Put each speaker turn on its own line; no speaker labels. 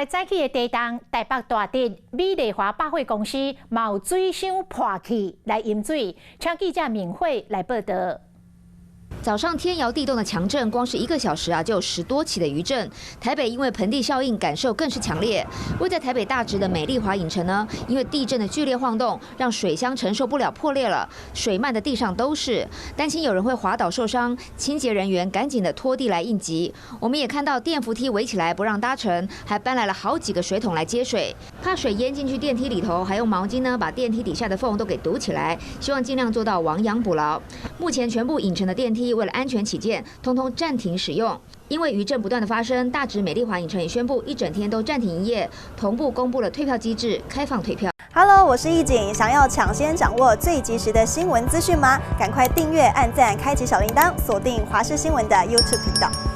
來早起的地動，台北大直美麗華百貨公司嘛有水箱破去來淹水，請記者明慧來報道。
早上天搖地動的強震，光是一個小時啊，就有10多起的餘震。台北因為盆地效應，感受更是強烈。位在台北大直的美麗華影城呢，因為地震的劇烈晃動，讓水箱承受不了破裂了，水漫的地上都是。擔心有人會滑倒受傷，清潔人員趕緊的拖地來應急。我們也看到電扶梯圍起來不讓搭乘，還搬來了好幾個水桶來接水，怕水淹進去電梯裡頭，還用毛巾呢把電梯底下的縫都給堵起來，希望盡量做到亡羊補牢。目前全部影城的電梯為了安全起見，通通暫停使用。因為餘震不斷的發生，大直美麗華影城也宣布一整天都暫停營業，同步公布了退票機制，開放退票。
Hello，我是易景，想要搶先掌握最及時的新聞資訊嗎？趕快訂閱、按讚、開啟小鈴鐺，鎖定華視新聞的 YouTube 頻道。